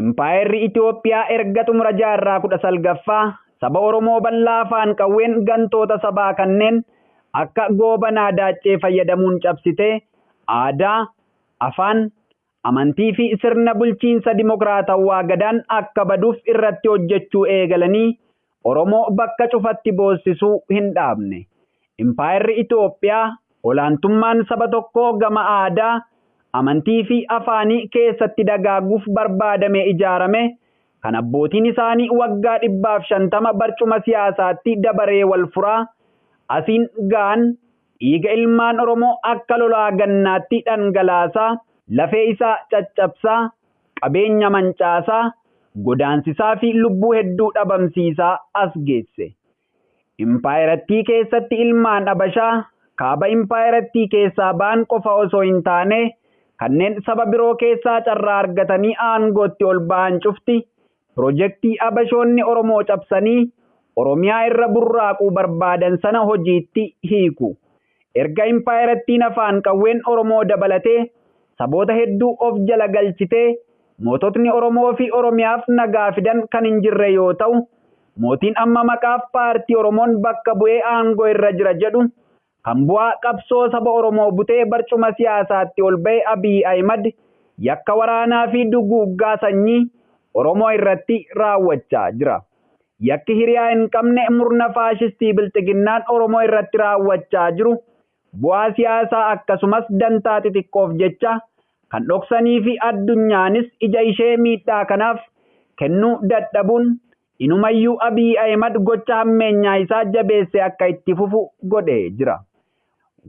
Impaayerri Itoophiyaa erga xumura jaarraa 19ffaa saba Oromoo bal'aa afaan qawween gantoota sabaa kanneen akka Goobanaa Daaccee fayyadamuun cabsitee aadaa, afaan, amantii fi sirna bulchiinsa dimokiraatawwaa Gadaan akka baduuf irratti hojjechuu eegalanii Oromoo bakka cufatti boossisuu hin dhaabne. Impaayerri Itoophiyaa olaantummaan saba tokkoo gama aadaa, amantii fi afaanii keessatti dagaaguuf barbaadamee ijaarame kan abbootiin isaanii waggaa 150 barcuma siyaasaatti dabaree wal furaa asiin ga'an dhiiga ilmaan Oromoo akka lolaa gannaatti dhangalaasaa, lafee isaa caccabsaa, qabeenya mancaasaa, godaansisaa fi lubbuu hedduu dhabamsiisaa as geesse. Impaayerattii keessatti ilmaan Habashaa kaaba impaayerattii keessaa ba'an qofa osoo hin taane kanneen saba biroo keessaa carraa argatanii aangootti ol ba'an cufti pirojektii Habashoonni Oromoo cabsanii Oromiyaa irra burraaquu barbaadan sana hojiitti hiiku. Erga impaayerattiin afaan qawween Oromoo dabalatee saboota hedduu of jala galchitee moototni Oromoo fi Oromiyaaf nagaa fidan kan hin jirre yoo ta'u, mootiin amma maqaaf paartii Oromoon bakka bu'ee aangoo irra jira jedhu kan bu'aa qabsoo saba Oromoo butee barcuma siyaasaatti ol ba'e Abiy Ahimad yakka waraanaa fi duguuggaa sanyii Oromoo irratti raawwachaa jira. Yakki hiriyaa hin qabne murna faashistii Bilxiginnaan Oromoo irratti raawwachaa jiru bu'aa siyaasaa akkasumas dantaa xixiqqoof jecha kan dhoksanii fi addunyaanis ija ishee miidhaa kanaaf kennuu dadhabuun inumayyuu Abiy Ahimad gocha hammeenyaa isaa jabeessee akka itti fufu godhee jira.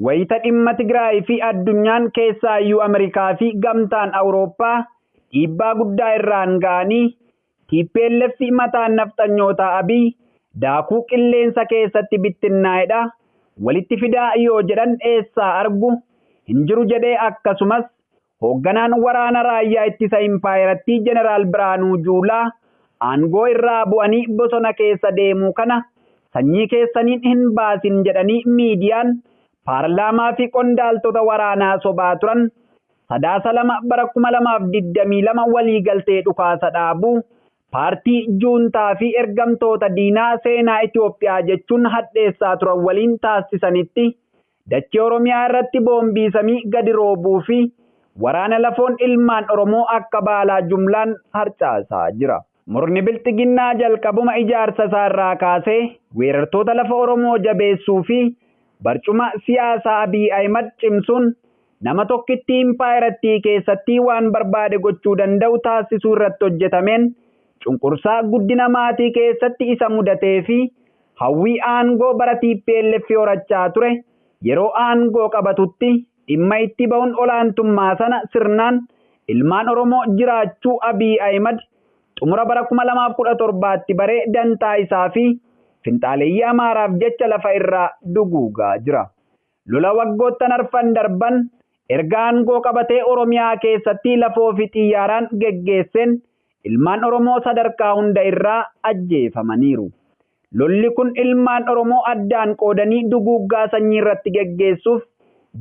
Wayita dhimma Tigraay fi addunyaan keessaayyuu Ameerikaa fi gamtaan Awurooppaa dhiibbaa guddaa irraan ga'anii TPLF mataan nafxanyootaa Abiy daakuu qilleensa keessatti bittinnaa'edha walitti fidaa yoo jedhan eessaa argu hin jiru jedhee akkasumas hoogganaan waraana raayyaa ittisa impaayerattii Jeneraal Biraanuu Juulaa aangoo irraa bu'anii bosona keessa deemuu kana sanyii keessaniin hin baasin jedhanii miidiyaan paarlaamaa fi qondaaltota waraanaa sobaa turan Sadaasa 2 bara 2022 waliigaltee dhukaasa dhaabuu paartii juuntaa fi ergamtoota diinaa seenaa Itoophiyaa jechuun hadheessaa turan waliin taassisanitti dachee Oromiyaa irratti boombii samii gadi roobuu fi waraana lafoon ilmaan Oromoo akka baalaa jumlaan harcaasaa jira. Murni Bilxiginnaa jalqabuma ijaarsa isaa irraa kaasee weerartoota lafa Oromoo jabeessuu fi barcuma siyaasaa Abiy Ahimad cimsuun nama tokkittii impaayerattii keessatti waan barbaade gochuu danda'u taassisuu irratti hojjetameen cunqursaa guddina maatii keessatti isa mudatee fi hawwii aangoo bara TPLF horachaa ture yeroo aangoo qabatutti dhimma itti ba'uun olaantummaa sana sirnaan ilmaan Oromoo jiraachuu Abiy Ahimad xumura bara 2017tti baree dantaa isaa fi finxaaleeyyii Amaaraaf jecha lafa irraa duguugaa jira. Lola waggoottan arfan darban erga aangoo qabatee Oromiyaa keessatti lafoo fi xiyyaaraan geggeesseen ilmaan Oromoo sadarkaa hunda irraa ajjeefamaniiru. Lolli kun ilmaan Oromoo addaan qoodanii duguuggaa sanyii irratti geggeessuuf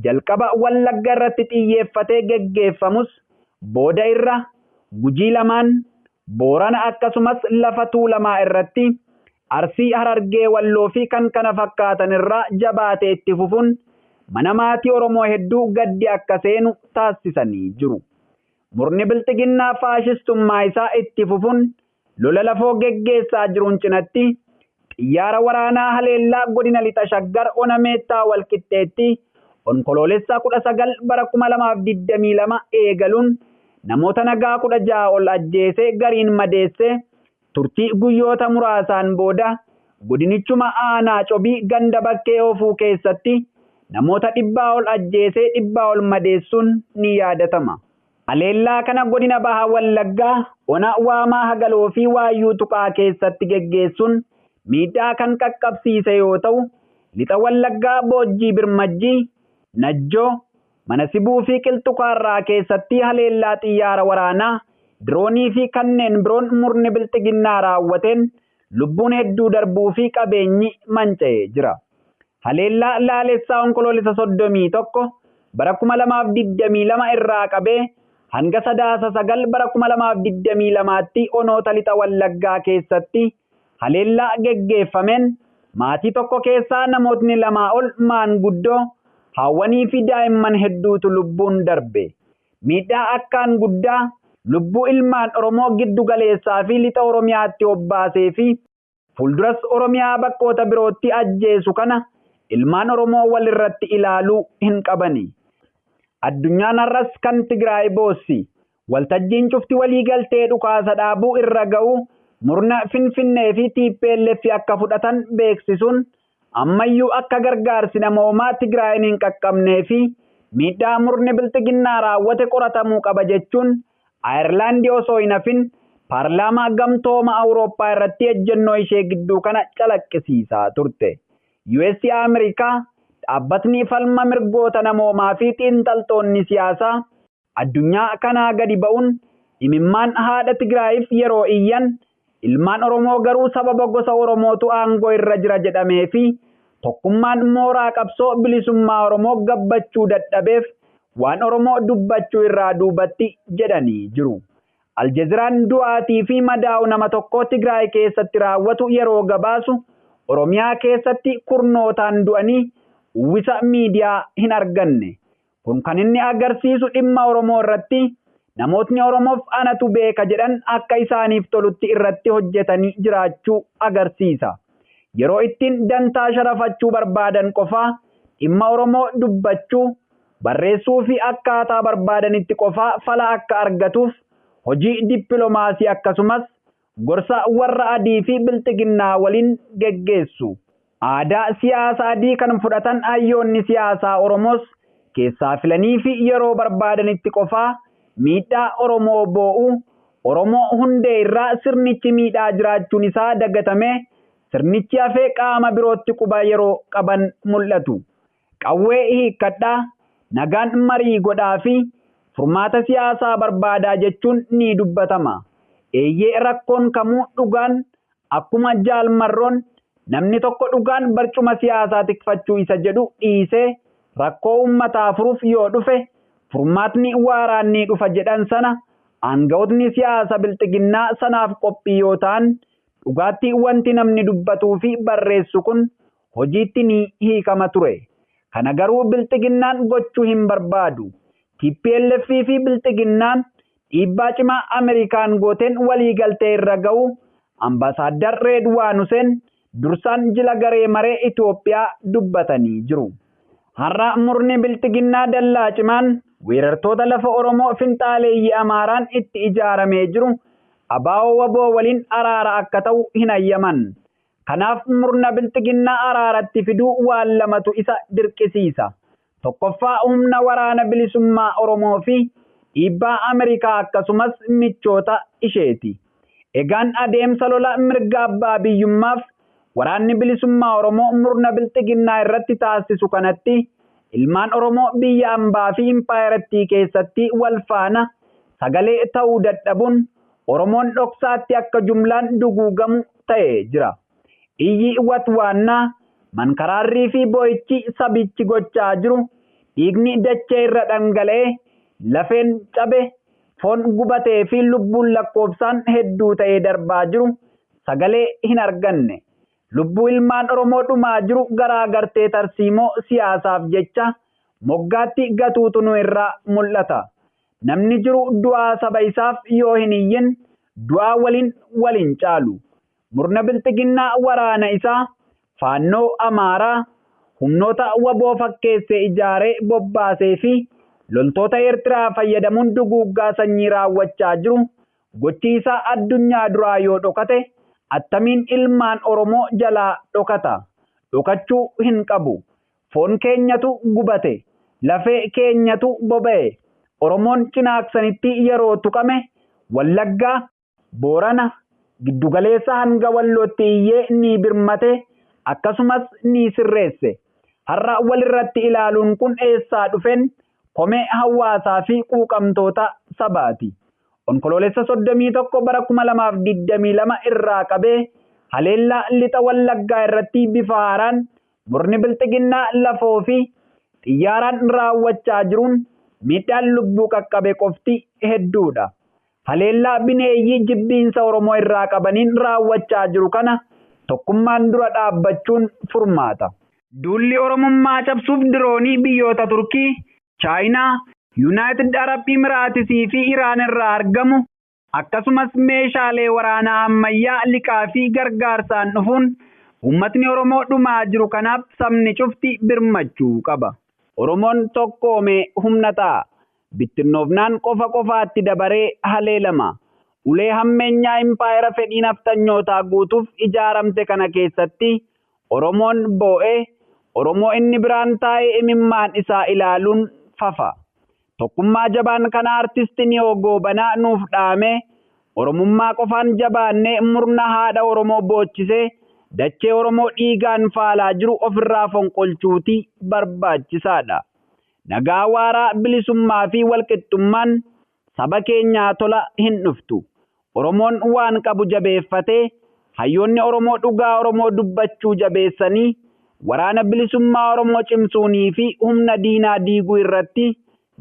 jalqaba Wallagga irratti xiyyeeffatee geggeeffamus booda irra Gujii lamaan, Boorana akkasumas lafa Tuulamaa irratti, Arsii, Harargee, Walloo fi kan kana fakkaatan irraa jabaatee itti fufuun mana maatii Oromoo hedduu gaddi akka seenu taassisanii jiru. Murni Bilxiginnaa faashistummaa isaa itti fufuun lola lafoo geggeessaa jiruun cinatti xiyyaara waraanaa haleellaa godina Lixa Shaggar ona Meettaa Walqixxeetti Onkoloolessa 19 bara 2022 eegaluun namoota nagaa 16 ol ajjeesee gariin madeesse turtii guyyoota muraasaan booda godinichuma aanaa Cobii ganda Bakkee Oofuu keessatti namoota dhibbaa ol ajjeesee dhibbaa ol madeessuun ni yaadatama. Haleellaa kana godina Baha Wallaggaa ona Waamaa Hagaloo fi Waayyuu Tuqaa keessatti geggeessuun miidhaa kan qaqqabsiise yoo ta'u, Lixa Wallaggaa Boojjii Birmajjii, Najjoo, Mana Sibuu fi Qilxukaarraa keessatti haleellaa xiyyaara waraanaa, diroonii fi kanneen biroon murni Bilxiginnaa raawwateen lubbuun hedduu darbuu fi qabeenyi manca'ee jira. Haleellaa Laalessaa Onkoloolessa 31 bara 2022 irraa qabee hanga Sadaasa 9 bara 2022tti onoota lixa Wallaggaa keessatti haleellaa geggeeffameen maatii tokko keessaa namootni lamaa ol maanguddoo, haawwanii fi daa'imman hedduutu lubbuun darbe. Miidhaa akkaan guddaa lubbuu ilmaan Oromoo giddu galeessaa fi lixa Oromiyaatti hobbaasee fi fuulduras Oromiyaa bakkoota birootti ajjeesu kana ilmaan Oromoo wal irratti ilaaluu hin qabani. Addunyaan har'as kan Tigraay boossi. Waltajjiin cufti walii galtee dhukaasa dhaabuu irra ga'uu murna Finfinnee fi tplf akka fudhatan beeksisuun ammayyuu akka gargaarsi namoomaa Tigraayin hin qaqqabnee fi miidhaa murni Bilxiginnaa raawwate qoratamuu qaba jechuun Ayerlaandi osoo hin hafin paarlaamaa Gamtooma Awurooppaa irratti ejjennoo ishee gidduu kana calaqqisiisaa turte. US Ameerikaa, dhaabbatni falma mirgoota namoomaa fi xiinxaltoonni siyaasaa addunyaa kanaa gadi ba'uun imimmaan haadha Tigraayiif yeroo iyyan, ilmaan Oromoo garuu sababa gosa Oromootu aangoo irra jira jedhamee fi tokkummaan mooraa qabsoo bilisummaa Oromoo gabbachuu dadhabeef waan Oromoo dubbachuu irraa duubatti jedhanii jiru. Aljeziraan du'aatii fi madaa'u nama tokkoo Tigraay keessatti raawwatu yeroo gabaasu Oromiyaa keessatti kurnootaan du'anii uwwisa miidiyaa hin arganne. Kun kan inni agarsiisu dhimma Oromoo irratti namootni Oromoof anatu beeka jedhan akka isaaniif tolutti irratti hojjetanii jiraachuu agarsiisa. Yeroo ittiin dantaa sharafachuu barbaadan qofaa dhimma Oromoo dubbachuu, barreessuu fi akkaataa barbaadanitti qofaa fala akka argatuuf hojii dippilomaasii akkasumas gorsa warra adii fi bilxiginnaa waliin geggeessu. Aadaa siyaasa adii kan fudhatan hayyoonni siyaasaa Oromoos keessaa filanii fi yeroo barbaadanitti qofaa miidhaa Oromoo boo'u, Oromoo hundee irraa sirnichi miidhaa jiraachuun isaa dagatamee sirnichi hafee qaama birootti quba yeroo qaban mul'atu. Qawwee hiikkadhaa, nagaan marii godhaa fi furmaata siyaasaa barbaadaa jechuun ni dubbatama. Eeyyee rakkoon kamuu dhugaan akkuma Jaal Marroon namni tokko dhugaan barcuma siyaasaa tikfachuu isa jedhu dhiisee rakkoo uummataa furuuf yoo dhufe furmaatni waaraan ni dhufa jedhan sana aanga'ootni siyaasa bilxiginnaa sanaaf qophii yoo ta'an dhugaatti wanti namni dubbatuu fi barreessu kun hojiitti ni hiikama ture. Kana garuu bilxiginnaan gochuu hin barbaadu. TPLF fi bilxiginnaan dhiibbaa cimaa Ameerikaan gooteen waliigaltee irra ga'u Ambaasaadar Reedwaan Huseen dursaan jila garee maree Itoophiyaa dubbatanii jiru. Har'a murni bilxiginnaa dallaa cimaan weerartoota lafa Oromoo finxaaleeyyii Amaaraan itti ijaaramee jiru ABO WBO waliin araara akka ta'u hin hayyaman. Kanaaf murna bilxiginnaa araaratti fiduu waan lamatu isa dirqisiisa. Tokkoffaa humna waraana bilisummaa Oromoo fi dhiibbaa Ameerikaa akkasumas michoota isheeti. Egaan adeemsa lola mirga abbaa biyyummaaf waraanni bilisummaa Oromoo murna bilxiginnaa irratti taasisu kanatti ilmaan Oromoo biyya ambaa fi impaayerattii keessatti wal faana sagalee ta'uu dadhabuun Oromoon dhoksaatti akka jumlaan duguugamu ta'ee jira. Iyyi watwaannaa, mankaraarrii fi boo'ichi sabichi gochaa jiru dhiigni dachee irra dhangala'ee, lafeen cabe, foon gubatee fi lubbuun lakkoofsaan hedduu ta'ee darbaa jiru sagalee hin arganne. Lubbuu ilmaan Oromoo dhumaa jiru garaa gartee tarsiimoo siyaasaaf jecha moggaatti gatuutu nu irraa mul'ata. Namni jiru du'aa saba isaaf yoo hin iyyin du'aa waliin wal hin caalu. Murna bilxiginnaa waraana isaa faannoo Amaaraa humnoota waboo fakkeessee ijaaree bobbaasee fi loltoota Eertiraa fayyadamuun duguuggaa sanyii raawwachaa jiru gochi isaa addunyaa duraa yoo dhokate attamiin ilmaan Oromoo jalaa dhokata? Dhokachuu hin qabu. Foon keenyatu gubate, lafee keenyatu boba'e. Oromoon cinaaksanitti yeroo tuqame Wallaggaa, Boorana, giddugaleessa hanga Wallootti iyyee ni birmate akkasumas ni sirreesse. Har'a walirratti ilaaluun kun eessaa dhufeen komee hawaasaa fi quuqamtoota sabaati. Onkoloolessa 31 bara 2022 irraa qabee haleellaa lixa Wallaggaa irratti bifa haaraan murni bilxiginnaa lafoo fi xiyyaaraan raawwachaa jiruun Miidhaan lubbuu qaqqabe qofti hedduudha. Haleellaa bineeyyii jibbiinsa Oromoo irraa qabaniin raawwachaa jiru kana tokkummaan dura dhaabbachuun furmaata. Duulli Oromummaa cabsuuf diroonii biyyoota Turkii, Chaayinaa, Yunaayitid Arab Imiraatisii fi Iraan irraa argamu akkasumas meeshaalee waraanaa ammayyaa liqaa fi gargaarsaan dhufuun uummatni Oromoo dhumaa jiru kanaaf sabni cufti birmachuu qaba. Oromoon tokkoomee humna ta'a. Bittinnoofnaan qofa qofaatti dabaree haleelama. Ulee hammeenyaa impaayera fedhii nafxanyootaa guutuuf ijaaramte kana keessatti Oromoon boo'ee, Oromoo inni biraan taa'ee imimmaan isaa ilaaluun fafa. Tokkummaa jabaan kana Artist Niyoo Goobanaa nuuf dhaame, Oromummaa qofaan jabaannee murna haadha Oromoo boochisee dachee Oromoo dhiigaan faalaa jiru ofirraa fonqolchuuti barbaachisaadha. Nagaa waaraa, bilisummaa fi walqixxummaan saba keenyaa tola hin dhuftu. Oromoon waan qabu jabeeffatee, hayyoonni Oromoo dhugaa Oromoo dubbachuu jabeessanii, waraana bilisummaa Oromoo cimsuunii fi humna diinaa diiguu irratti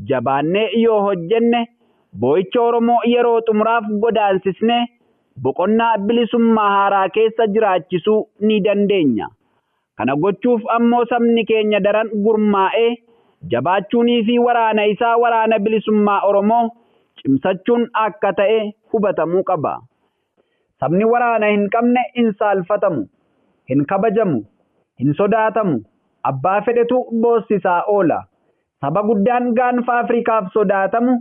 jabaannee yoo hojjenne, boo'icha Oromoo yeroo xumuraaf godaansisnee boqonnaa bilisummaa haaraa keessa jiraachisuu ni dandeenya. Kana gochuuf ammoo sabni keenya daran gurmaa'ee jabaachuunii fi waraana isaa Waraana Bilisummaa Oromoo cimsachuun akka ta'e hubatamuu qaba. Sabni waraana hin qabne hin saalfatamu, hin kabajamu, hin sodaatamu, abbaa fedhetu boossisaa oola. Saba guddaan gaanfa Afrikaaf sodaatamu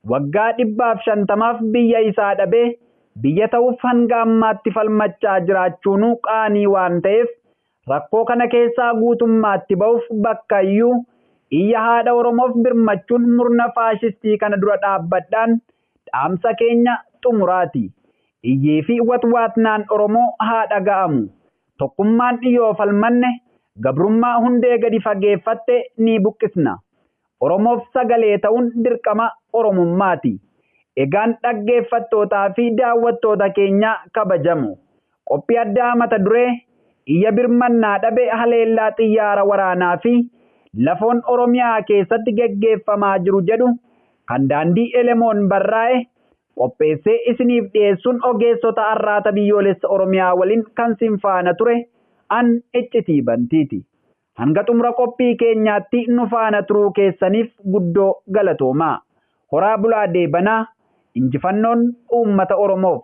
waggaa 150f biyya isaa dhabee biyya ta'uuf hanga ammaatti falmachaa jiraachuunuu qaanii waan ta'eef rakkoo kana keessaa guutummaatti ba'uuf bakkayyuu iyya haadha Oromoof birmachuun murna faashistii kana dura dhaabbadhaan dhaamsa keenya xumuraati. Iyyii fi watwaatnaan Oromoo haa dhaga'amu. Tokkummaan yoo falmanne gabrummaa hundee gadi fageeffatte ni buqqisna. Oromoof sagalee ta'uun dirqama Oromummaati. Egaan dhaggeeffattootaa fi daawwattoota keenya kabajamo, qophii addaa mata duree Iyya birmannaa dhabe haleellaa xiyyaara waraanaa fi lafoon Oromiyaa keessatti geggeeffamaa jiru jedhu kan Daandii Elemoon barraa'e qopheessee isiniif dhiyeessuun ogeessota Arraata Biyyoolessa Oromiyaa waliin kan sin faana ture an Iccitii Bantiiti. Hanga xumura qophii keenyaatti nu faana turuu keessaniif guddoo galatoomaa. Horaa bulaa deebanaa, injifannoon uummata Oromoof!